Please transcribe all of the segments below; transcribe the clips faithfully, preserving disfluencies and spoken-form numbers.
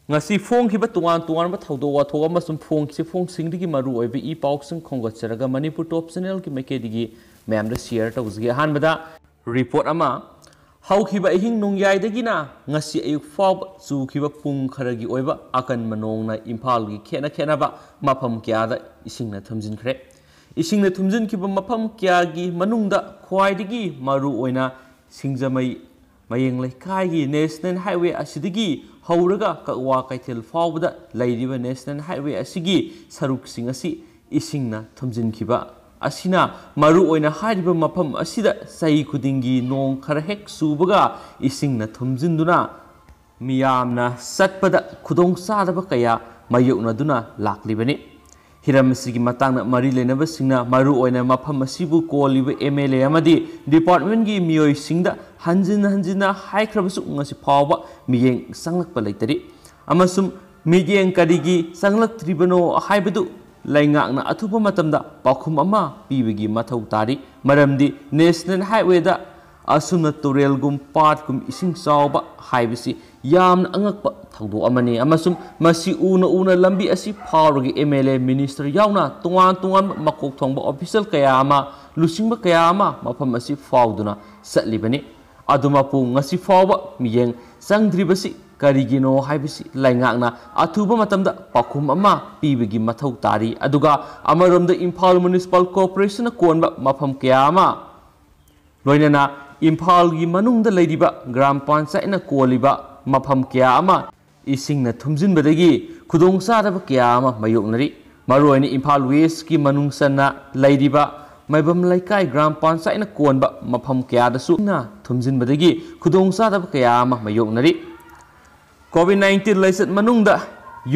ꯉꯁꯤ ꯐꯣꯡꯈꯤꯕ ꯇꯣꯉꯥꯟ ꯇꯣꯉꯥꯟꯕ ꯊꯧꯗꯣꯛ ꯋꯥꯊꯣꯛ ꯑꯃꯁꯨꯡ ꯐꯣꯡ ꯆꯦꯐꯣꯡꯁꯤꯡꯗꯒꯤ ꯃꯔꯨ ꯑꯣꯏꯕ ꯏ ꯄꯥꯎꯁꯤꯡ ꯈꯣꯝꯒꯠꯆꯔꯒ ꯃꯅꯤꯄꯨꯔ ꯇꯣꯞ ꯆꯦꯅꯦꯜꯒꯤ ꯃꯥꯏꯀꯩꯗꯒꯤ ꯃꯌꯥꯝꯗ ꯁꯤꯌꯔ ꯇꯧꯖꯒꯦ꯫ ꯑꯍꯥꯟꯕꯗ ꯔꯤꯄꯣꯔꯠ ꯑꯃ, ꯍꯧꯈꯤꯕ ꯑꯍꯤꯡ ꯅꯣꯡꯌꯥꯏꯗꯒꯤꯅ ꯉꯁꯤ ꯑꯌꯨꯛ ꯐꯥꯎꯕ ꯆꯨꯈꯤꯕ ꯄꯨꯡ ꯈꯔꯒꯤ ꯑꯣꯏꯕ ꯑꯀꯟꯕ ꯅꯣꯡꯅ ꯏꯝꯐꯥꯜꯒꯤ ꯈꯦꯠꯅ ꯈꯦꯠꯅꯕ ꯃꯐꯝ ꯀꯌꯥꯗ ꯏꯁꯤꯡꯅ ꯊꯨꯝꯖꯤꯟꯈ꯭ꯔꯦ꯫ ꯏꯁꯤꯡꯅ ꯊꯨꯝꯖꯤꯟꯈꯤꯕ ꯃꯐꯝ ꯀꯌꯥꯒꯤ ꯃꯅꯨꯡꯗ ꯈ꯭ꯋꯥꯏꯗꯒꯤ ꯃꯔꯨ ꯑꯣꯏꯅ ꯁꯤꯡꯖꯃꯩ ꯃꯌꯦꯡ ꯂꯩꯀꯥꯏꯒꯤ ꯅꯦꯁꯅꯦꯜ ꯍꯥꯏꯋꯦ ꯑꯁꯤꯗꯒꯤ ꯍꯧꯔꯒ ꯀꯛꯋꯥ ꯀꯩꯊꯦꯜ ꯐꯥꯎꯕꯗ ꯂꯩꯔꯤꯕ ꯅꯦꯁꯅꯦꯜ ꯍꯥꯏꯋꯦ ꯑꯁꯤꯒꯤ ꯁꯔꯨꯛꯁꯤꯡ ꯑꯁꯤ ꯏꯁꯤꯡꯅ ꯊꯨꯝꯖꯤꯟꯈꯤꯕ ꯑꯁꯤꯅ ꯃꯔꯨ ꯑꯣꯏꯅ ꯍꯥꯏꯔꯤꯕ ꯃꯐꯝ ꯑꯁꯤꯗ ꯆꯍꯤ ꯈꯨꯗꯤꯡꯒꯤ ꯅꯣꯡ ꯈꯔ ꯍꯦꯛ ꯆꯨꯕꯒ ꯏꯁꯤꯡꯅ ꯊꯨꯝꯖꯤꯟꯗꯨꯅ ꯃꯤꯌꯥꯝꯅ ꯆꯠꯄꯗ ꯈꯨꯗꯣꯡꯆꯥꯗꯕ ꯀꯌꯥ ꯃꯥꯌꯣꯛꯅꯗꯨꯅ ꯂꯥꯛꯂꯤꯕꯅꯤ꯫ ꯍꯤꯔꯝ ꯑꯁꯤꯒꯤ ꯃꯇꯥꯡꯗ ꯃꯔꯤ ꯂꯩꯅꯕꯁꯤꯡꯅ ꯃꯔꯨ ꯑꯣꯏꯅ ꯃꯐꯝ ꯑꯁꯤꯕꯨ ꯀꯣꯜꯂꯤꯕ ꯑꯦꯝ ꯑꯦꯜ ꯑꯦ ꯑꯃꯗꯤ ꯗꯤꯄꯥꯔꯠꯃꯦꯟꯒꯤ ꯃꯤꯑꯣꯏꯁꯤꯡꯗ ꯍꯟꯖꯤꯟ ꯍꯟꯖꯤꯟꯅ ꯍꯥꯏꯈ꯭ꯔꯕꯁꯨ ꯉꯁꯤ ꯐꯥꯎꯕ ꯃꯤꯠꯌꯦꯡ ꯆꯪꯂꯛꯄ ꯂꯩꯇꯔꯤ ꯑꯃꯁꯨꯡ ꯃꯤꯠꯌꯦꯡ ꯀꯔꯤꯒꯤ ꯆꯪꯂꯛꯇ꯭ꯔꯤꯕꯅꯣ ꯍꯥꯏꯕꯗꯨ ꯂꯩꯉꯥꯛꯅ ꯑꯊꯨꯕ ꯃꯇꯝꯗ ꯄꯥꯎꯈꯨꯝ ꯑꯃ ꯄꯤꯕꯒꯤ ꯃꯊꯧ ꯇꯥꯔꯤ꯫ ꯃꯔꯝꯗꯤ ꯅꯦꯁꯅꯦꯜ ꯍꯥꯏꯋꯦꯗ ꯑꯁꯨꯝꯅ ꯇꯨꯔꯦꯜꯒꯨꯝ ꯄꯥꯠꯀꯨꯝ ꯏꯁꯤꯡ ꯆꯥꯎꯕ ꯍꯥꯏꯕꯁꯤ ꯌꯥꯝꯅ ꯑꯉꯛꯄ ꯊꯧꯗꯣꯛ ꯑꯃꯅꯤ ꯑꯃꯁꯨꯡ ꯃꯁꯤ ꯎꯅ ꯎꯅ ꯂꯝꯕꯤ ꯑꯁꯤ ꯐꯥꯎꯔꯒ ꯑꯦꯝ ꯑꯦꯜ ꯑꯦ, ꯃꯤꯅꯤꯁꯇꯔ ꯌꯥꯎꯅ ꯇꯣꯉꯥꯟ ꯇꯣꯉꯥꯟꯕ ꯃꯀꯣꯛ ꯊꯣꯡꯕ ꯑꯣꯐꯤꯁꯤꯌꯦꯜ ꯀꯌꯥ ꯑꯃ, ꯂꯨꯆꯤꯡꯕ ꯀꯌꯥ ꯑꯃ ꯃꯐꯝ ꯑꯁꯤ ꯐꯥꯎꯗꯨꯅ ꯆꯠꯂꯤꯕꯅꯤ꯫ ꯑꯗꯨꯃꯛꯄꯨ ꯉꯁꯤ ꯐꯥꯎꯕ ꯃꯤꯠꯌꯦꯡ ꯆꯪꯗ꯭ꯔꯤꯕꯁꯤ ꯀꯔꯤꯒꯤꯅꯣ ꯍꯥꯏꯕꯁꯤ ꯂꯩꯉꯥꯛꯅ ꯑꯊꯨꯕ ꯃꯇꯝꯗ ꯄꯥꯎꯈꯨꯝ ꯑꯃ ꯄꯤꯕꯒꯤ ꯃꯊꯧ ꯇꯥꯔꯤ꯫ ꯑꯗꯨꯒ ꯑꯃꯔꯣꯝꯗ ꯏꯝꯐꯥꯜ ꯃ꯭ꯌꯨꯅꯤꯁꯤꯄꯥꯜ ꯀꯣꯔꯄꯣꯔꯦꯁꯟꯅ ꯀꯣꯟꯕ ꯃꯐꯝ ꯀꯌꯥ ꯑꯃ, ꯂꯣꯏꯅꯅ ꯏꯝꯐꯥꯜꯒꯤ ꯃꯅꯨꯡꯗ ꯂꯩꯔꯤꯕ ꯒ꯭ꯔꯥꯝ ꯄꯟꯆꯥꯌꯠꯅ ꯀꯣꯜꯂꯤꯕ ꯃꯐꯝ ꯀꯌꯥ ꯑꯃ ꯏꯁꯤꯡꯅ ꯊꯨꯝꯖꯤꯟꯕꯗꯒꯤ ꯈꯨꯗꯣꯡꯆꯥꯗꯕ ꯀꯌꯥ ꯑꯃ ꯃꯥꯌꯣꯛꯅꯔꯤ꯫ ꯃꯔꯨꯑꯣꯏꯅ ꯏꯝꯐꯥꯜ ꯋꯦꯁꯀꯤ ꯃꯅꯨꯡ ꯆꯟꯅ ꯂꯩꯔꯤꯕ ꯃꯥꯏꯕꯝ ꯂꯩꯀꯥꯏ ꯒ꯭ꯔꯥꯝ ꯄꯟꯆꯥꯌꯠꯅ ꯀꯣꯟꯕ ꯃꯐꯝ ꯀꯌꯥꯗꯁꯨ ꯏꯁꯤꯡꯅ ꯊꯨꯝꯖꯤꯟꯕꯗꯒꯤ ꯈꯨꯗꯣꯡꯆꯥꯗꯕ ꯀꯌꯥ ꯑꯃ ꯃꯥꯌꯣꯛꯅꯔꯤ꯫ ꯀꯣꯚꯤꯗ ꯅꯥꯏꯟꯇꯤꯟ ꯂꯥꯏꯆꯠ ꯃꯅꯨꯡꯗ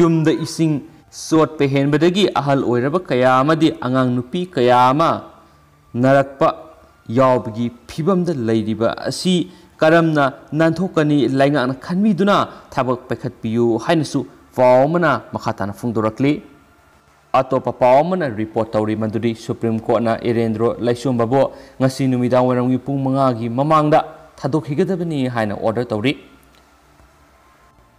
ꯌꯨꯝꯗ ꯏꯁꯤꯡ ꯆꯣꯠꯄ ꯍꯦꯟꯕꯗꯒꯤ ꯑꯍꯜ ꯑꯣꯏꯔꯕ ꯀꯌꯥ ꯑꯃꯗꯤ ꯑꯉꯥꯡ ꯅꯨꯄꯤ ꯀꯌꯥ ꯑꯃ ꯅꯥꯔꯛꯄ ꯌꯥꯎꯕꯒꯤ ꯐꯤꯕꯝꯗ ꯂꯩꯔꯤꯕ ꯑꯁꯤ ꯀꯔꯝꯅ ꯅꯥꯟꯊꯣꯛꯀꯅꯤ? ꯂꯩꯉꯥꯛꯅ ꯈꯟꯕꯤꯗꯨꯅ ꯊꯕꯛ ꯄꯥꯏꯈꯠꯄꯤꯌꯨ ꯍꯥꯏꯅꯁꯨ ꯄꯥꯎ ꯑꯃꯅ ꯃꯈꯥ ꯇꯥꯅ ꯐꯣꯡꯗꯣꯔꯛꯂꯤ꯫ ꯑꯇꯣꯞꯄ ꯄꯥꯎ ꯑꯃꯅ ꯔꯤꯄꯣꯔꯠ ꯇꯧꯔꯤ ꯃꯗꯨꯗꯤ ꯁꯨꯄ꯭ꯔꯤꯝ ꯀꯣꯔꯠꯅ ꯏꯔꯦꯟꯗ꯭ꯔꯣ ꯂꯩꯁꯣꯝꯕꯕꯨ ꯉꯁꯤ ꯅꯨꯃꯤꯗꯥꯡ ꯋꯥꯏꯔꯝꯒꯤ ꯄꯨꯡ ꯃꯉꯥꯒꯤ ꯃꯃꯥꯡꯗ ꯊꯥꯗꯣꯛꯈꯤꯒꯗꯕꯅꯤ ꯍꯥꯏꯅ ꯑꯣꯔꯗꯔ ꯇꯧꯔꯤ꯫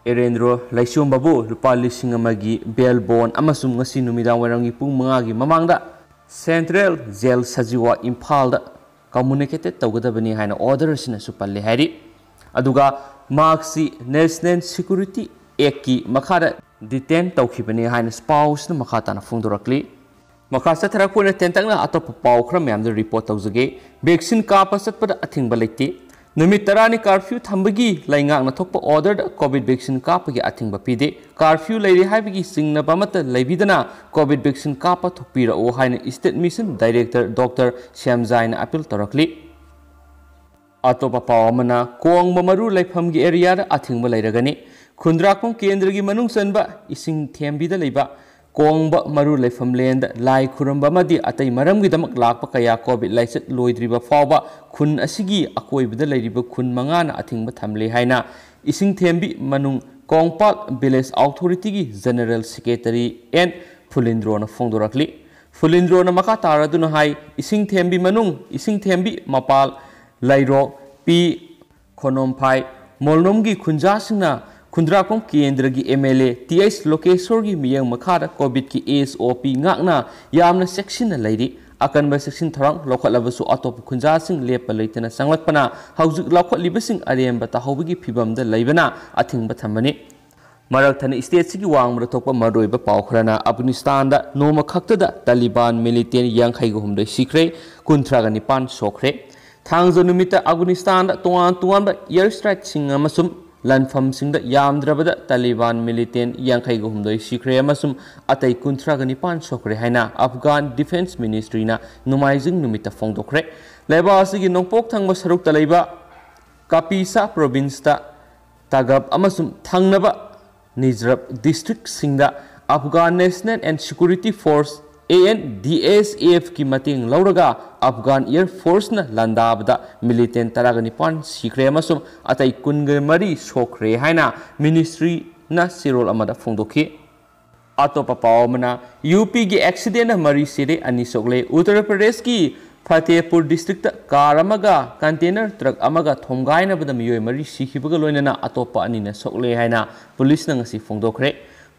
ꯑꯦꯔꯦꯟꯗ꯭ꯔꯣ ꯂꯩꯁꯣꯝꯕꯕꯨ ꯂꯨꯄꯥ ꯂꯤꯁꯤꯡ ꯑꯃꯒꯤ bail bond ꯑꯃꯁꯨꯡ ꯉꯁꯤ ꯅꯨꯃꯤꯗꯥꯡ ꯋꯥꯏꯔꯝꯒꯤ ꯄꯨꯡ ꯃꯉꯥꯒꯤ ꯃꯃꯥꯡꯗ Central Jail ꯁꯖꯤꯋꯥ ꯏꯝꯐꯥꯜꯗ communicate ꯇꯧꯒꯗꯕꯅꯤ ꯍꯥꯏꯅ order ꯑꯁꯤꯅꯁꯨ ꯄꯜꯂꯤ ꯍꯥꯏꯔꯤ꯫ ꯑꯗꯨꯒ ꯃꯍꯥꯛꯁꯤ National Security Actꯀꯤ ꯃꯈꯥꯗ detain ꯇꯧꯈꯤꯕꯅꯤ ꯍꯥꯏꯅ ꯄꯥꯎꯁꯤꯅ ꯃꯈꯥ ꯇꯥꯅ ꯐꯣꯡꯗꯣꯔꯛꯂꯤ꯫ ꯃꯈꯥ ꯆꯠꯊꯔꯛꯄ ꯑꯣꯏꯅ ꯇꯦꯟꯇꯛꯅ ꯑꯇꯣꯞꯄ ꯄꯥꯎ ꯈꯔ ꯃꯌꯥꯝꯗ report ꯇꯧꯖꯒꯦ꯫ Vaccine ꯀꯥꯞꯄ ꯆꯠꯄꯗ ꯑꯊꯤꯡꯕ ꯂꯩꯇꯦ꯫ ꯅꯨꯃꯤꯠ ꯇꯔꯥꯅꯤ curfew ꯊꯝꯕꯒꯤ ꯂꯩꯉꯥꯛꯅ ꯊꯣꯛꯄ orderꯗ COVID vaccine ꯀꯥꯞꯄꯒꯤ ꯑꯊꯤꯡꯕ ꯄꯤꯗꯦ꯫ Curfew ꯂꯩꯔꯦ ꯍꯥꯏꯕꯒꯤ ꯆꯤꯡꯅꯕ ꯑꯃꯠꯇ ꯂꯩꯕꯤꯗꯅ COVID vaccine ꯀꯥꯞꯄ ꯊꯣꯛꯄꯤꯔꯛꯎ ꯍꯥꯏꯅ State Mission Director Doctor ꯁ꯭ꯌꯥꯝꯖꯥꯏꯅ appeal ꯇꯧꯔꯛꯂꯤ꯫ ꯑꯇꯣꯞꯄ ꯄꯥꯎ ꯑꯃꯅ, ꯀꯣꯡꯕ ꯃꯔꯨ ꯂꯩꯐꯝꯒꯤ areaꯗ ꯑꯊꯤꯡꯕ ꯂꯩꯔꯒꯅꯤ꯫ ꯈꯨꯟꯗ꯭ꯔꯥꯛꯄꯝ ꯀꯦꯟꯗ꯭ꯔꯒꯤ ꯃꯅꯨꯡ ꯆꯟꯕ ꯏꯁꯤꯡ ꯊꯦꯝꯕꯤꯗ ꯂꯩꯕ ꯀꯣꯡꯕ ꯃꯔꯨ ꯂꯩꯐꯝ ꯂꯦꯟꯗ ꯂꯥꯏ ꯈꯨꯔꯨꯝꯕ ꯑꯃꯗꯤ ꯑꯇꯩ ꯃꯔꯝꯒꯤꯗꯃꯛ ꯂꯥꯛꯄ ꯀꯌꯥ COVID ꯂꯥꯏꯆꯠ ꯂꯣꯏꯗ꯭ꯔꯤꯕ ꯐꯥꯎꯕ ꯈꯨꯟ ꯑꯁꯤꯒꯤ ꯑꯀꯣꯏꯕꯗ ꯂꯩꯔꯤꯕ ꯈꯨꯟ ꯃꯉꯥꯅ ꯑꯊꯤꯡꯕ ꯊꯝꯂꯦ ꯍꯥꯏꯅ ꯏꯁꯤꯡ ꯊꯦꯝꯕꯤ ꯃꯅꯨꯡ ꯀꯣꯡꯄꯥꯜ Village Authorityꯒꯤ General Secretary ꯑꯦꯟ ꯐꯨꯂꯤꯟꯗ꯭ꯔꯣꯅ ꯐꯣꯡꯗꯣꯔꯛꯂꯤ꯫ ꯐꯨꯂꯤꯟꯗ꯭ꯔꯣꯅ ꯃꯈꯥ ꯇꯥꯔꯗꯨꯅ ꯍꯥꯏ, ꯏꯁꯤꯡ ꯊꯦꯝꯕꯤ ꯃꯅꯨꯡ, ꯏꯁꯤꯡ ꯊꯦꯝꯕꯤ ꯃꯄꯥꯜ, ꯂꯩꯔꯣꯛ, ꯄꯤ ꯈꯣꯅꯣꯝꯐꯥꯏ, ꯃꯣꯜꯅꯣꯝꯒꯤ ꯈꯨꯟꯖꯥꯁꯤꯡꯅ ꯈꯨꯟꯗ꯭ꯔꯥꯛꯄꯝ ꯀꯦꯟꯗ꯭ꯔꯒꯤ MLA ꯇꯤ ꯑꯩꯆ ꯂꯣꯀꯦꯁꯣꯔꯒꯤ ꯃꯤꯠꯌꯦꯡ ꯃꯈꯥꯗ COVIDꯀꯤ SOP ꯉꯥꯛꯅ ꯌꯥꯝꯅ ꯆꯦꯛꯁꯤꯟꯅ ꯂꯩꯔꯤ꯫ ꯑꯀꯟꯕ ꯆꯦꯛꯁꯤꯟ ꯊꯧꯔꯥꯡ ꯂꯧꯈꯠꯂꯕꯁꯨ ꯑꯇꯣꯞꯄ ꯈꯨꯟꯖꯥꯁꯤꯡ ꯂꯦꯞꯄ ꯂꯩꯇꯅ ꯆꯪꯂꯛꯄꯅ ꯍꯧꯖꯤꯛ ꯂꯧꯈꯠꯂꯤꯕꯁꯤꯡ ꯑꯔꯦꯝꯕ ꯇꯥꯍꯧꯕꯒꯤ ꯐꯤꯚꯝꯗ ꯂꯩꯕꯅ ꯑꯊꯤꯡꯕ ꯊꯝꯕꯅꯤ꯫ ꯃꯔꯛ ꯊꯠꯅ stateꯁꯤꯒꯤ ꯋꯥꯡꯃꯗ ꯊꯣꯛꯄ ꯃꯔꯨꯑꯣꯏꯕ ꯄꯥꯎ ꯈꯔꯅ, ꯑꯐꯒꯥꯅꯤꯁꯇꯥꯟꯗ ꯅꯣꯡꯃ ꯈꯛꯇꯗ ꯇꯥꯂꯤꯕꯥꯟ militant ꯌꯥꯡꯈꯩꯒ ꯍꯨꯝꯗꯣꯏ ꯁꯤꯈ꯭ꯔꯦ, ꯀꯨꯟꯊ꯭ꯔꯥꯒ ꯅꯤꯄꯥꯟ ꯁꯣꯛꯈ꯭ꯔꯦ꯫ ꯊꯥꯡꯖ ꯅꯨꯃꯤꯠꯇ ꯑꯐꯒꯥꯅꯤꯁꯇꯥꯟꯗ ꯇꯣꯉꯥꯟ ꯇꯣꯉꯥꯟꯕ air strikeꯁꯤꯡ ꯑꯃꯁꯨꯡ ꯂꯥꯟꯐꯝꯁꯤꯡꯗ ꯌꯥꯝꯗ꯭ꯔꯕꯗ ꯇꯥꯂꯤꯕꯥꯟ militant ꯌꯥꯡꯈꯩꯒ ꯍꯨꯝꯗꯣꯏ ꯁꯤꯈ꯭ꯔꯦ ꯑꯃꯁꯨꯡ ꯑꯇꯩ ꯀꯨꯟꯊ꯭ꯔꯥꯒ ꯅꯤꯄꯥꯟ ꯁꯣꯛꯈ꯭ꯔꯦ ꯍꯥꯏꯅ Afghan Defense Ministryꯅ ꯅꯣꯡꯃꯥꯏꯖꯤꯡ ꯅꯨꯃꯤꯠꯇ ꯐꯣꯡꯗꯣꯛꯈ꯭ꯔꯦ꯫ ꯂꯩꯕꯥꯛ ꯑꯁꯤꯒꯤ ꯅꯣꯡꯄꯣꯛ ꯊꯪꯕ ꯁꯔꯨꯛꯇ ꯂꯩꯕ ꯀꯥꯄꯤꯁꯥ provinceꯇ ꯇꯥꯒꯕ ꯑꯃꯁꯨꯡ ꯊꯪꯅꯕ ꯅꯤꯖꯔꯕ districtꯁꯤꯡꯗ Afghan National and Security Force, ANDSFꯀꯤ ꯃꯇꯦꯡ ꯂꯧꯔꯒ Afghan Air Forceꯅ ꯂꯥꯟꯗꯥꯕꯗ militant ꯇꯔꯥꯒ ꯅꯤꯄꯥꯟ ꯁꯤꯈ꯭ꯔꯦ ꯑꯃꯁꯨꯡ ꯑꯇꯩ ꯀꯨꯟꯒ ꯃꯔꯤ ꯁꯣꯛꯈ꯭ꯔꯦ ꯍꯥꯏꯅ ministryꯅ ꯆꯦꯔꯣꯜ ꯑꯃꯗ ꯐꯣꯡꯗꯣꯛꯈꯤ꯫ ꯑꯇꯣꯞꯄ ꯄꯥꯎ ꯑꯃꯅ, UPꯒꯤ accidentꯅ ꯃꯔꯤ ꯁꯤꯔꯦ, ꯑꯅꯤ ꯁꯣꯛꯂꯦ꯫ ꯎꯠꯇꯔ ꯄ꯭ꯔꯗꯦꯁꯀꯤ ꯐꯇꯦꯄꯨꯔ ꯗꯤꯁꯇ꯭ꯔꯤꯛꯇ ꯀꯥꯔ ꯑꯃꯒ ꯀꯟꯇꯦꯅꯔ ꯇ꯭ꯔꯛ ꯑꯃꯒ ꯊꯣꯝꯒꯥꯏꯅꯕꯗ ꯃꯤꯑꯣꯏ ꯃꯔꯤ ꯁꯤꯈꯤꯕꯒ ꯂꯣꯏꯅꯅ ꯑꯇꯣꯞꯄ ꯑꯅꯤꯅ ꯁꯣꯛꯂꯦ ꯍꯥꯏꯅ ꯄꯨꯂꯤꯁꯅ ꯉꯁꯤ ꯐꯣꯡꯗꯣꯛꯈ꯭ꯔꯦ꯫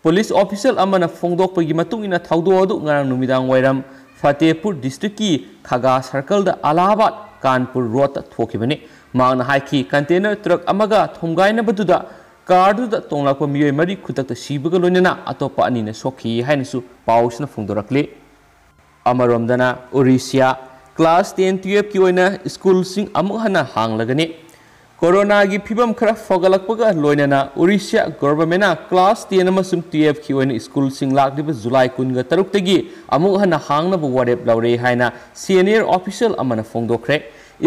ꯄꯨꯂꯤꯁ ꯑꯣꯐꯤꯁꯤꯌꯦꯜ ꯑꯃꯅ ꯐꯣꯡꯗꯣꯛꯄꯒꯤ ꯃꯇꯨꯡ ꯏꯟꯅ ꯊꯧꯗꯣꯛ ꯑꯗꯨ ꯉꯔꯥꯡ ꯅꯨꯃꯤꯗꯥꯡ ꯋꯥꯏꯔꯝ ꯐꯇꯦꯄꯨꯔ ꯗꯤꯁꯇ꯭ꯔꯤꯛꯀꯤ ꯈꯥꯒꯥ ꯁꯔꯀꯜꯗ ꯑꯂꯥꯍꯥꯕꯥꯗ ꯀꯥꯟꯄꯨꯔ ꯔꯣꯗꯇ ꯊꯣꯛꯈꯤꯕꯅꯤ꯫ ꯃꯍꯥꯛꯅ ꯍꯥꯏꯈꯤ, ꯀꯟꯇꯦꯅꯔ ꯇ꯭ꯔꯛ ꯑꯃꯒ ꯊꯣꯝꯒꯥꯏꯅꯕꯗꯨꯗ ꯀꯥꯔꯗꯨꯗ ꯇꯣꯡꯂꯛꯄ ꯃꯤꯑꯣꯏ ꯃꯔꯤ ꯈꯨꯗꯛꯇ ꯁꯤꯕꯒ ꯂꯣꯏꯅꯅ ꯑꯇꯣꯞꯄ ꯑꯅꯤꯅ ꯁꯣꯛꯈꯤ ꯍꯥꯏꯅꯁꯨ ꯄꯥꯎꯁꯤꯅ ꯐꯣꯡꯗꯣꯔꯛꯂꯤ꯫ ꯑꯃꯔꯣꯝꯗꯅ, ꯎꯔꯤꯁꯤꯌꯥ ꯀ꯭ꯂꯥꯁ ꯇꯦꯟ ꯇꯨꯌꯦꯜꯐꯀꯤ ꯑꯣꯏꯅ ꯁ꯭ꯀꯨꯜꯁꯤꯡ ꯑꯃꯨꯛ ꯍꯟꯅ ꯍꯥꯡꯂꯒꯅꯤ꯫ ꯀꯣꯔꯣꯅꯥꯒꯤ ꯐꯤꯕꯝ ꯈꯔ ꯐꯒꯠꯂꯛꯄꯒ ꯂꯣꯏꯅꯅ ꯎꯔꯤꯁꯤꯌꯥ ꯒꯣꯚꯔꯟꯃꯦꯟꯠꯅ ꯀ꯭ꯂꯥꯁ ꯇꯦꯟ ꯑꯃꯁꯨꯡ ꯇꯨꯌꯦꯜꯐꯀꯤ ꯑꯣꯏꯅ ꯁ꯭ꯀꯨꯜꯁꯤꯡ ꯂꯥꯛꯂꯤꯕ ꯖꯨꯂꯥꯏ ꯀꯨꯟꯒ ꯇꯔꯨꯛꯇꯒꯤ ꯑꯃꯨꯛ ꯍꯟꯅ ꯍꯥꯡꯅꯕ ꯋꯥꯔꯦꯞ ꯂꯧꯔꯦ ꯍꯥꯏꯅ ꯁꯦꯅꯤꯌꯔ ꯑꯣꯐꯤꯁꯤꯌꯦꯜ ꯑꯃꯅ ꯐꯣꯡꯗꯣꯛꯈ꯭ꯔꯦ꯫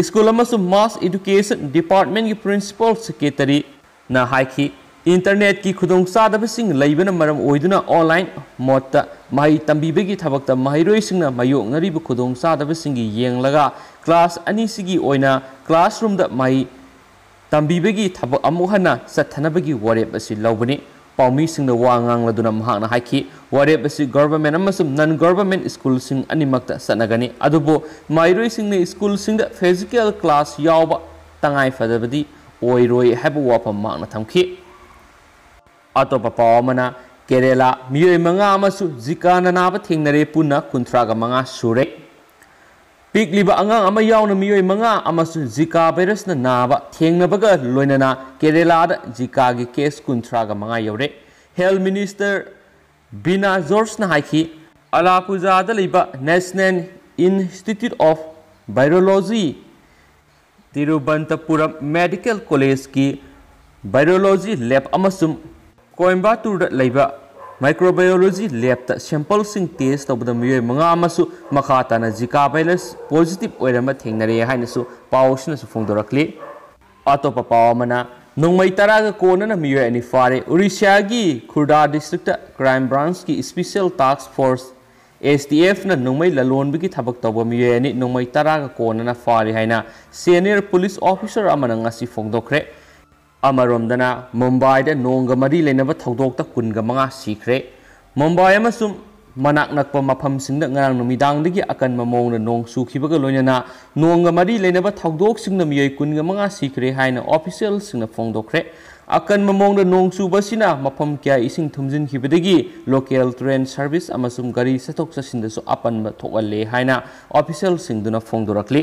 ꯁ꯭ꯀꯨꯜ ꯑꯃꯁꯨꯡ ꯃꯥꯁ ꯏꯗꯨꯀꯦꯁꯟ ꯗꯤꯄꯥꯔꯠꯃꯦꯟꯠꯀꯤ ꯄ꯭ꯔꯤꯟꯁꯤꯄꯥꯜ ꯁꯦꯀ꯭ꯔꯦꯇꯔꯤ ꯅ ꯍꯥꯏꯈꯤ, ꯏꯟꯇꯔꯅꯦꯠꯀꯤ ꯈꯨꯗꯣꯡꯆꯥꯗꯕꯁꯤꯡ ꯂꯩꯕꯅ ꯃꯔꯝ ꯑꯣꯏꯗꯨꯅ ꯑꯣꯟꯂꯥꯏꯟ ꯃꯣꯗꯇ ꯃꯍꯩ ꯇꯝꯕꯤꯕꯒꯤ ꯊꯕꯛꯇ ꯃꯍꯩꯔꯣꯏꯁꯤꯡꯅ ꯃꯥꯌꯣꯛꯅꯔꯤꯕ ꯈꯨꯗꯣꯡꯆꯥꯗꯕꯁꯤꯡꯒꯤ ꯌꯦꯡꯂꯒ ꯀ꯭ꯂꯥꯁ ꯑꯅꯤꯁꯤꯒꯤ ꯑꯣꯏꯅ ꯀ꯭ꯂꯥꯁꯔꯨꯝꯗ ꯃꯍꯩ ꯇꯝꯕꯤꯕꯒꯤ ꯊꯕꯛ ꯑꯃꯨꯛ ꯍꯟꯅ ꯆꯠꯊꯅꯕꯒꯤ ꯋꯥꯔꯦꯞ ꯑꯁꯤ ꯂꯧꯕꯅꯤ꯫ ꯄꯥꯎꯃꯤꯁꯤꯡꯅ ꯋꯥ ꯉꯥꯡꯂꯗꯨꯅ ꯃꯍꯥꯛꯅ ꯍꯥꯏꯈꯤ, ꯋꯥꯔꯦꯞ ꯑꯁꯤ ꯒꯣꯚꯔꯟꯃꯦꯟꯠ ꯑꯃꯁꯨꯡ ꯅꯟ ꯒꯣꯚꯔꯟꯃꯦꯟꯠ ꯁ꯭ꯀꯨꯜꯁꯤꯡ ꯑꯅꯤꯃꯛꯇ ꯆꯠꯅꯒꯅꯤ, ꯑꯗꯨꯕꯨ ꯃꯍꯩꯔꯣꯏꯁꯤꯡꯅ ꯁ꯭ꯀꯨꯜꯁꯤꯡꯗ ꯐꯤꯖꯤꯀꯦꯜ ꯀ꯭ꯂꯥꯁ ꯌꯥꯎꯕ ꯇꯉꯥꯏꯐꯗꯕꯗꯤ ꯑꯣꯏꯔꯣꯏ ꯍꯥꯏꯕ ꯋꯥꯐꯝ ꯃꯍꯥꯛꯅ ꯊꯝꯈꯤ꯫ ꯑꯇꯣꯞꯄ ꯄꯥꯎ ꯑꯃꯅ, ꯀꯦꯔꯦꯂꯥ ꯃꯤꯑꯣꯏ ꯃꯉꯥ ꯑꯃꯁꯨ ꯖꯤꯀꯥꯅ ꯅꯥꯕ ꯊꯦꯡꯅꯔꯦ, ꯄꯨꯟꯅ ꯀꯨꯟꯊ꯭ꯔꯥꯒ ꯃꯉꯥ ꯁꯨꯔꯦ꯫ ꯄꯤꯛꯂꯤꯕ ꯑꯉꯥꯡ ꯑꯃ ꯌꯥꯎꯅ ꯃꯤꯑꯣꯏ ꯃꯉꯥ ꯑꯃꯁꯨ ꯖꯤꯀꯥ ꯚꯥꯏꯔꯁꯅ ꯅꯥꯕ ꯊꯦꯡꯅꯕꯒ ꯂꯣꯏꯅꯅ ꯀꯦꯔꯦꯂꯥꯗ ꯖꯤꯀꯥꯒꯤ ꯀꯦꯁ ꯀꯨꯟꯊ꯭ꯔꯥꯒ ꯃꯉꯥ ꯌꯧꯔꯦ꯫ ꯍꯦꯜꯊ ꯃꯤꯅꯤꯁꯇꯔ ꯕꯤꯅꯥ ꯖꯣꯔꯖꯅ ꯍꯥꯏꯈꯤ, ꯑꯂꯥꯄꯨꯖꯥꯗ ꯂꯩꯕ ꯅꯦꯁꯅꯦꯜ ꯏꯟꯁꯇꯤꯇ꯭ꯌꯨꯠ ꯑꯣꯐ ꯚꯥꯏꯔꯣꯂꯣꯖꯤ, ꯇꯤꯔꯨꯕꯟꯇꯄꯨꯔꯝ ꯃꯦꯗꯤꯀꯦꯜ ꯀꯣꯂꯦꯖꯀꯤ ꯚꯥꯏꯔꯣꯂꯣꯖꯤ ꯂꯦꯕ ꯑꯃꯁꯨꯡ ꯀꯣꯏꯝꯕꯥꯇꯨꯔꯗ ꯂꯩꯕ ꯃꯥꯏꯀ꯭ꯔꯣꯕꯥꯏꯑꯣꯂꯣꯖꯤ ꯂꯦꯕꯇ ꯁꯦꯝꯄꯜꯁꯤꯡ ꯇꯦꯁ ꯇꯧꯕꯗ ꯃꯤꯑꯣꯏ ꯃꯉꯥ ꯑꯃꯁꯨ ꯃꯈꯥ ꯇꯥꯅ ꯖꯤꯀꯥ ꯚꯥꯏꯔꯁ ꯄꯣꯖꯤꯇꯤꯚ ꯑꯣꯏꯔꯝꯕ ꯊꯦꯡꯅꯔꯦ ꯍꯥꯏꯅꯁꯨ ꯄꯥꯎ ꯑꯁꯤꯅꯁꯨ ꯐꯣꯡꯗꯣꯔꯛꯂꯤ꯫ ꯑꯇꯣꯞꯄ ꯄꯥꯎ ꯑꯃꯅ, ꯅꯣꯡꯃꯩ ꯇꯔꯥꯒ ꯀꯣꯟꯅꯅ ꯃꯤꯑꯣꯏ ꯑꯅꯤ ꯐꯥꯔꯦ꯫ ꯎꯔꯤꯁ꯭ꯌꯥꯒꯤ ꯈꯨꯔꯗꯥ ꯗꯤꯁꯇ꯭ꯔꯤꯛꯇ ꯀ꯭ꯔꯥꯏꯝ ꯕ꯭ꯔꯥꯟꯁꯀꯤ ꯁ꯭ꯄꯦꯁꯤꯌꯦꯜ ꯇꯥꯁꯛ ꯐꯣꯔꯁ, ꯑꯦꯁ ꯇꯤ ꯑꯦꯐꯅ ꯅꯣꯡꯃꯩ ꯂꯂꯣꯟꯕꯒꯤ ꯊꯕꯛ ꯇꯧꯕ ꯃꯤꯑꯣꯏ ꯑꯅꯤ ꯅꯣꯡꯃꯩ ꯇꯔꯥꯒ ꯀꯣꯟꯅꯅ ꯐꯥꯔꯦ ꯍꯥꯏꯅ ꯁꯦꯅꯤꯌꯔ ꯄꯨꯂꯤꯁ ꯑꯣꯐꯤꯁꯔ ꯑꯃꯅ ꯉꯁꯤ ꯐꯣꯡꯗꯣꯛꯈ꯭ꯔꯦ꯫ ꯑꯃꯔꯣꯝꯗꯅ, ꯃꯨꯝꯕꯥꯏꯗ ꯅꯣꯡꯒ ꯃꯔꯤ ꯂꯩꯅꯕ ꯊꯧꯗꯣꯛꯇ ꯀꯨꯟꯒ ꯃꯉꯥ ꯁꯤꯈ꯭ꯔꯦ꯫ ꯃꯨꯝꯕꯥꯏ ꯑꯃꯁꯨꯡ ꯃꯅꯥꯛ ꯅꯛꯄ ꯃꯐꯝꯁꯤꯡꯗ ꯉꯔꯥꯡ ꯅꯨꯃꯤꯗꯥꯡꯗꯒꯤ ꯑꯀꯟꯕ ꯃꯑꯣꯡꯗ ꯅꯣꯡ ꯆꯨꯈꯤꯕꯒ ꯂꯣꯏꯅꯅ ꯅꯣꯡꯒ ꯃꯔꯤ ꯂꯩꯅꯕ ꯊꯧꯗꯣꯛꯁꯤꯡꯅ ꯃꯤꯑꯣꯏ ꯀꯨꯟꯒ ꯃꯉꯥ ꯁꯤꯈ꯭ꯔꯦ ꯍꯥꯏꯅ ꯑꯣꯐꯤꯁꯤꯌꯦꯜꯁꯤꯡꯅ ꯐꯣꯡꯗꯣꯛꯈ꯭ꯔꯦ꯫ ꯑꯀꯟꯕ ꯃꯑꯣꯡꯗ ꯅꯣꯡ ꯆꯨꯕꯁꯤꯅ ꯃꯐꯝ ꯀꯌꯥ ꯏꯁꯤꯡ ꯊꯨꯝꯖꯤꯟꯈꯤꯕꯗꯒꯤ ꯂꯣꯀꯦꯜ ꯇ꯭ꯔꯦꯟ ꯁꯔꯚꯤꯁ ꯑꯃꯁꯨꯡ ꯒꯥꯔꯤ ꯆꯠꯊꯣꯛ ꯆꯠꯁꯤꯟꯗꯁꯨ ꯑꯄꯟꯕ ꯊꯣꯛꯍꯜꯂꯦ ꯍꯥꯏꯅ ꯑꯣꯐꯤꯁꯤꯌꯦꯜꯁꯤꯡꯗꯨꯅ ꯐꯣꯡꯗꯣꯔꯛꯂꯤ꯫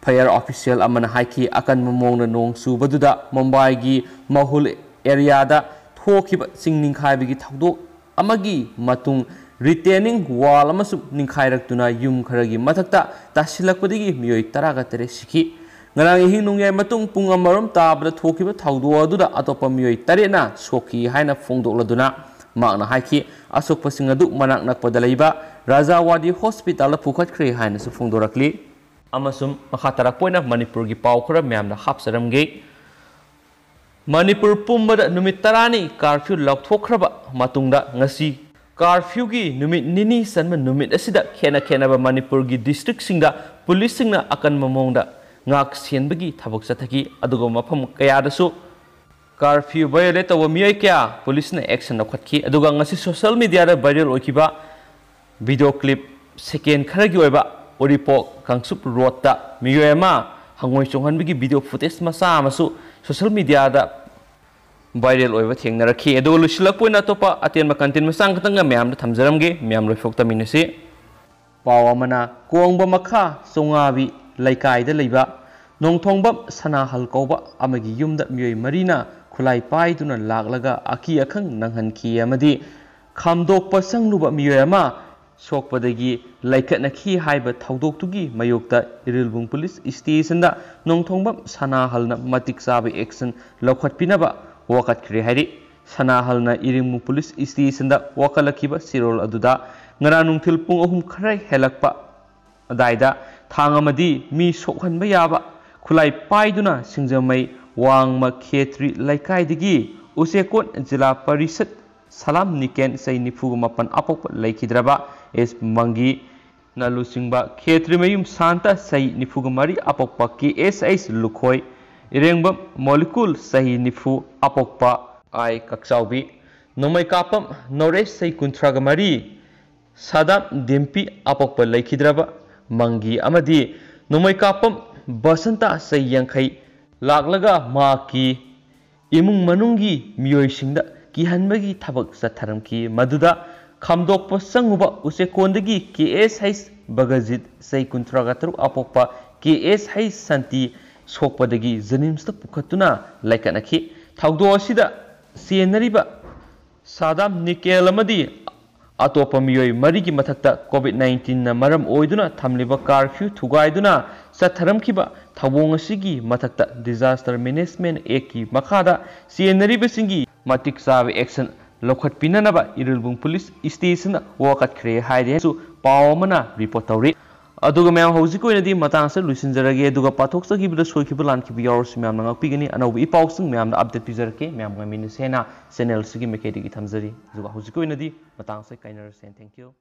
ꯐꯥꯌꯔ ꯑꯣꯐꯤꯁꯤꯌꯦꯜ ꯑꯃꯅ ꯍꯥꯏꯈꯤ, ꯑꯀꯟꯕ ꯃꯑꯣꯡꯗ ꯅꯣꯡ ꯆꯨꯕꯗꯨꯗ ꯃꯨꯝꯕꯥꯏꯒꯤ ꯃꯍꯨꯜ ꯑꯦꯔꯤꯌꯥꯗ ꯊꯣꯛꯈꯤꯕ ꯆꯤꯡ ꯅꯤꯡꯈꯥꯏꯕꯒꯤ ꯊꯧꯗꯣꯛ ꯑꯃꯒꯤ ꯃꯇꯨꯡ ꯔꯤꯇꯦꯅꯤꯡ ꯋꯥꯜ ꯑꯃꯁꯨ ꯅꯤꯡꯈꯥꯏꯔꯛꯇꯨꯅ ꯌꯨꯝ ꯈꯔꯒꯤ ꯃꯊꯛꯇ ꯇꯥꯁꯤꯜꯂꯛꯄꯗꯒꯤ ꯃꯤꯑꯣꯏ ꯇꯔꯥꯒ ꯇꯔꯦꯠ ꯁꯤꯈꯤ꯫ ꯉꯔꯥꯡ ꯑꯍꯤꯡ ꯅꯣꯡꯌꯥꯏ ꯃꯇꯨꯡ ꯄꯨꯡ ꯑꯃꯔꯣꯝ ꯇꯥꯕꯗ ꯊꯣꯛꯈꯤꯕ ꯊꯧꯗꯣꯛ ꯑꯗꯨꯗ ꯑꯇꯣꯞꯄ ꯃꯤꯑꯣꯏ ꯇꯔꯦꯠꯅ ꯁꯣꯛꯈꯤ ꯍꯥꯏꯅ ꯐꯣꯡꯗꯣꯛꯂꯗꯨꯅ ꯃꯍꯥꯛꯅ ꯍꯥꯏꯈꯤ, ꯑꯁꯣꯛꯄꯁꯤꯡ ꯑꯗꯨ ꯃꯅꯥꯛ ꯅꯛꯄꯗ ꯂꯩꯕ ꯔꯥꯖꯥꯋꯥꯗꯤ ꯍꯣꯁꯄꯤꯇꯥꯜꯗ ꯄꯨꯈꯠꯈ꯭ꯔꯦ ꯍꯥꯏꯅꯁꯨ ꯐꯣꯡꯗꯣꯔꯛꯂꯤ꯫ ꯑꯃꯁꯨꯡ ꯃꯈꯥ ꯇꯥꯔꯛꯄ ꯑꯣꯏꯅ ꯃꯅꯤꯄꯨꯔꯒꯤ ꯄꯥꯎ ꯈꯔ ꯃꯌꯥꯝꯗ ꯍꯥꯞꯆꯔꯝꯒꯦ꯫ ꯃꯅꯤꯄꯨꯔ ꯄꯨꯝꯕꯗ ꯅꯨꯃꯤꯠ ꯇꯔꯥꯅꯤ ꯀꯥꯔꯐ꯭ꯌꯨ ꯂꯥꯎꯊꯣꯛꯈ꯭ꯔꯕ ꯃꯇꯨꯡꯗ ꯉꯁꯤ ꯀꯥꯔꯐ꯭ꯌꯨꯒꯤ ꯅꯨꯃꯤꯠ ꯅꯤꯅꯤ ꯆꯟꯕ ꯅꯨꯃꯤꯠ ꯑꯁꯤꯗ ꯈꯦꯠꯅ ꯈꯦꯠꯅꯕ ꯃꯅꯤꯄꯨꯔꯒꯤ ꯗꯤꯁꯇ꯭ꯔꯤꯛꯁꯤꯡꯗ ꯄꯨꯂꯤꯁꯁꯤꯡꯅ ꯑꯀꯟꯕ ꯃꯑꯣꯡꯗ ꯉꯥꯛ ꯁꯦꯟꯕꯒꯤ ꯊꯕꯛ ꯆꯠꯊꯈꯤ꯫ ꯑꯗꯨꯒ ꯃꯐꯝ ꯀꯌꯥꯗꯁꯨ ꯀꯥꯔꯐ꯭ꯌꯨ ꯚꯥꯏꯑꯣꯂꯦꯠ ꯇꯧꯕ ꯃꯤꯑꯣꯏ ꯀꯌꯥ ꯄꯨꯂꯤꯁꯅ ꯑꯦꯛꯁꯟ ꯂꯧꯈꯠꯈꯤ꯫ ꯑꯗꯨꯒ ꯉꯁꯤ ꯁꯣꯁꯤꯌꯦꯜ ꯃꯤꯗꯤꯌꯥꯗ ꯚꯥꯏꯔꯦꯜ ꯑꯣꯏꯈꯤꯕ ꯚꯤꯗꯤꯑꯣ ꯀ꯭ꯂꯤꯞ ꯁꯦꯀꯦꯟ ꯈꯔꯒꯤ ꯑꯣꯏꯕ ꯎꯔꯤꯄꯣꯛ ꯀꯥꯡꯆꯨꯞ ꯔꯣꯗꯇ ꯃꯤꯑꯣꯏ ꯑꯃ ꯍꯪꯉꯣꯏ ꯆꯣꯡꯍꯟꯕꯒꯤ ꯚꯤꯗꯤꯑꯣ ꯐꯨꯇꯦꯖ ꯃꯆꯥ ꯑꯃꯁꯨ ꯁꯣꯁꯤꯌꯦꯜ ꯃꯤꯗꯤꯌꯥꯗ ꯚꯥꯏꯔꯦꯜ ꯑꯣꯏꯕ ꯊꯦꯡꯅꯔꯛꯈꯤ꯫ ꯑꯗꯨꯒ ꯂꯣꯏꯁꯤꯜꯂꯛꯄ ꯑꯣꯏꯅ ꯑꯇꯣꯞꯄ ꯑꯇꯦꯟꯕ ꯀꯟꯇꯦꯟ ꯃꯆꯥ ꯈꯛꯇꯪꯒ ꯃꯌꯥꯝꯗ ꯊꯝꯖꯔꯝꯒꯦ꯫ ꯃꯌꯥꯝ ꯂꯣꯏꯐꯥꯎ ꯇꯝꯃꯤꯟꯅꯁꯤ꯫ ꯄꯥꯎ ꯑꯃꯅ, ꯀꯣꯡꯕ ꯃꯈꯥ ꯆꯣꯉꯥꯕꯤ ꯂꯩꯀꯥꯏꯗ ꯂꯩꯕ ꯅꯣꯡꯊꯣꯡꯕꯝ ꯁꯅꯥꯍꯜ ꯀꯧꯕ ꯑꯃꯒꯤ ꯌꯨꯝꯗ ꯃꯤꯑꯣꯏ ꯃꯔꯤꯅ ꯈꯨꯠꯂꯥꯏ ꯄꯥꯏꯗꯨꯅ ꯂꯥꯛꯂꯒ ꯑꯀꯤ ꯑꯈꯪ ꯅꯪꯍꯟꯈꯤ ꯑꯃꯗꯤ ꯈꯥꯝꯗꯣꯛꯄ ꯆꯪꯂꯨꯕ ꯃꯤꯑꯣꯏ ꯑꯃ ꯁꯣꯛꯄꯗꯒꯤ ꯂꯩꯈꯠꯅꯈꯤ ꯍꯥꯏꯕ ꯊꯧꯗꯣꯛꯇꯨꯒꯤ ꯃꯥꯌꯣꯛꯇ ꯏꯔꯤꯜꯕꯨꯡ ꯄꯨꯂꯤꯁ ꯁ꯭ꯇꯦꯁꯟꯗ ꯅꯣꯡꯊꯣꯡꯕꯝ ꯁꯅꯥꯍꯜꯅ ꯃꯇꯤꯛ ꯆꯥꯕ ꯑꯦꯛꯁꯟ ꯂꯧꯈꯠꯄꯤꯅꯕ ꯋꯥꯀꯠꯈ꯭ꯔꯦ ꯍꯥꯏꯔꯤ꯫ ꯁꯅꯥꯍꯜꯅ ꯏꯔꯤꯜꯕꯨꯡ ꯄꯨꯂꯤꯁ ꯁ꯭ꯇꯦꯁꯟꯗ ꯋꯥꯀꯠꯂꯛꯈꯤꯕ ꯆꯦꯔꯣꯜ ꯑꯗꯨꯗ ꯉꯔꯥꯡ ꯅꯨꯡꯊꯤꯜ ꯄꯨꯡ ꯑꯍꯨꯝ ꯈꯔ ꯍꯦꯜꯂꯛꯄ ꯑꯗꯥꯏꯗ ꯊꯥꯡ ꯑꯃꯗꯤ ꯃꯤ ꯁꯣꯛꯍꯟꯕ ꯌꯥꯕ ꯈꯨꯠꯂꯥꯏ ꯄꯥꯏꯗꯨꯅ ꯁꯤꯡꯖꯃꯩ ꯋꯥꯡꯃ ꯈꯦꯇ꯭ꯔꯤ ꯂꯩꯀꯥꯏꯗꯒꯤ ꯎꯆꯦꯀꯣꯟ ꯖꯤꯂꯥ ꯄꯔꯤꯁꯠ ꯁꯂꯥꯝ ꯅꯤꯀꯦꯟ ꯆꯍꯤ ꯅꯤꯐꯨꯒ ꯃꯥꯄꯟ ꯑꯄꯣꯛꯄ ꯂꯩꯈꯤꯗ꯭ꯔꯕ ꯑꯦꯁ ꯃꯪꯒꯤ ꯅ ꯂꯨꯆꯤꯡꯕ ꯈꯦꯇ꯭ꯔꯤꯃꯌꯨꯝ ꯁꯥꯟꯇ ꯆꯍꯤ ꯅꯤꯐꯨꯒ ꯃꯔꯤ ꯑꯄꯣꯛꯄ ꯀꯦ ꯑꯦꯁ ꯑꯩꯆ ꯂꯨꯈꯣꯏ, ꯏꯔꯦꯡꯕꯝ ꯃꯣꯂꯤꯀꯨꯜ ꯆꯍꯤ ꯅꯤꯐꯨ ꯑꯄꯣꯛꯄ ꯑꯥꯏ ꯀꯛꯆꯥꯎꯕꯤ, ꯅꯣꯡꯃꯩꯀꯥꯄꯝ ꯅꯣꯔꯦꯁ ꯆꯍꯤ ꯀꯨꯟꯊ꯭ꯔꯥꯒ ꯃꯔꯤ, ꯁꯥꯗꯥꯝ ꯗꯤꯝꯄꯤ ꯑꯄꯣꯛꯄ ꯂꯩꯈꯤꯗ꯭ꯔꯕ ꯃꯪꯒꯤ ꯑꯃꯗꯤ ꯅꯣꯡꯃꯩ ꯀꯥꯞꯄꯝ ꯕꯁꯟꯇ ꯆꯍꯤ ꯌꯥꯡꯈꯩ ꯂꯥꯛꯂꯒ ꯃꯍꯥꯛꯀꯤ ꯏꯃꯨꯡ ꯃꯅꯨꯡꯒꯤ ꯃꯤꯑꯣꯏꯁꯤꯡꯗ ꯀꯤꯍꯟꯕꯒꯤ ꯊꯕꯛ ꯆꯠꯊꯔꯝꯈꯤ꯫ ꯃꯗꯨꯗ ꯈꯥꯝꯗꯣꯛꯄ ꯆꯪꯉꯨꯕ ꯎꯆꯦꯛꯀꯣꯟꯗꯒꯤ ꯀꯦ ꯑꯦꯁ ꯍꯩꯁ ꯕꯒꯖꯤꯠ, ꯆꯍꯤ ꯀꯨꯟꯊ꯭ꯔꯥꯒ ꯇꯔꯨꯛ ꯑꯄꯣꯛꯄ ꯀꯦ ꯑꯦꯁ ꯍꯩꯁ ꯁꯥꯟꯇꯤ ꯁꯣꯛꯄꯗꯒꯤ ꯖꯅꯤꯝꯁꯇ ꯄꯨꯈꯠꯇꯨꯅ ꯂꯥꯏꯀꯠꯅꯈꯤ꯫ ꯊꯧꯗꯣꯛ ꯑꯁꯤꯗ ꯆꯦꯟꯅꯔꯤꯕ ꯁꯥꯗꯥꯝ ꯅꯤꯀꯦꯜ ꯑꯃꯗꯤ ꯑꯇꯣꯞꯄ ꯃꯤꯑꯣꯏ ꯃꯔꯤꯒꯤ ꯃꯊꯛꯇ COVID nineteenꯅ ꯃꯔꯝ ꯑꯣꯏꯗꯨꯅ ꯊꯝꯂꯤꯕ curfew ꯊꯨꯒꯥꯏꯗꯨꯅ ꯆꯠꯊꯔꯝꯈꯤꯕ ꯊꯧꯑꯣꯡ ꯑꯁꯤꯒꯤ ꯃꯊꯛꯇ Disaster Management Actꯀꯤ ꯃꯈꯥꯗ ꯆꯦꯟꯅꯔꯤꯕꯁꯤꯡꯒꯤ ꯃꯇꯤꯛ ꯆꯥꯕ action ꯂꯧꯈꯠꯄꯤꯅꯅꯕ ꯏꯔꯤꯜꯕꯨꯡ police stationꯗ ꯋꯥꯀꯠꯈ꯭ꯔꯦ ꯍꯥꯏꯔꯦꯁꯨ ꯄꯥꯎ ꯑꯃꯅ report ꯇꯧꯔꯤ꯫ ꯑꯗꯨꯒ ꯃꯌꯥꯝ, ꯍꯧꯖꯤꯛꯀꯤ ꯑꯣꯏꯅꯗꯤ ꯃꯇꯥꯡ ꯑꯁꯤꯗ ꯂꯣꯏꯁꯤꯟꯖꯔꯒꯦ꯫ ꯑꯗꯨꯒ ꯄꯥꯊꯣꯛꯆꯈꯤꯕꯗ ꯁꯣꯏꯈꯤꯕ ꯂꯥꯟꯈꯤꯕ ꯌꯥꯎꯔꯁꯨ ꯃꯌꯥꯝꯅ ꯉꯥꯛꯄꯤꯒꯅꯤ꯫ ꯑꯅꯧꯕ ꯏ ꯄꯥꯎꯁꯤꯡ ꯃꯌꯥꯝꯗ update ꯄꯤꯖꯔꯛꯀꯦ꯫ ꯃꯌꯥꯝ ꯉꯥꯏꯃꯤꯟꯅꯁꯦꯅ channel ꯑꯁꯤꯒꯤ ꯃꯥꯏꯀꯩꯗꯒꯤ ꯊꯝꯖꯔꯤ꯫ ꯑꯗꯨꯒ ꯍꯧꯖꯤꯛꯀꯤ ꯑꯣꯏꯅꯗꯤ ꯃꯇꯥꯡ ꯑꯁꯤꯗ ꯀꯥꯏꯅꯔꯁꯦ꯫ Thank you꯫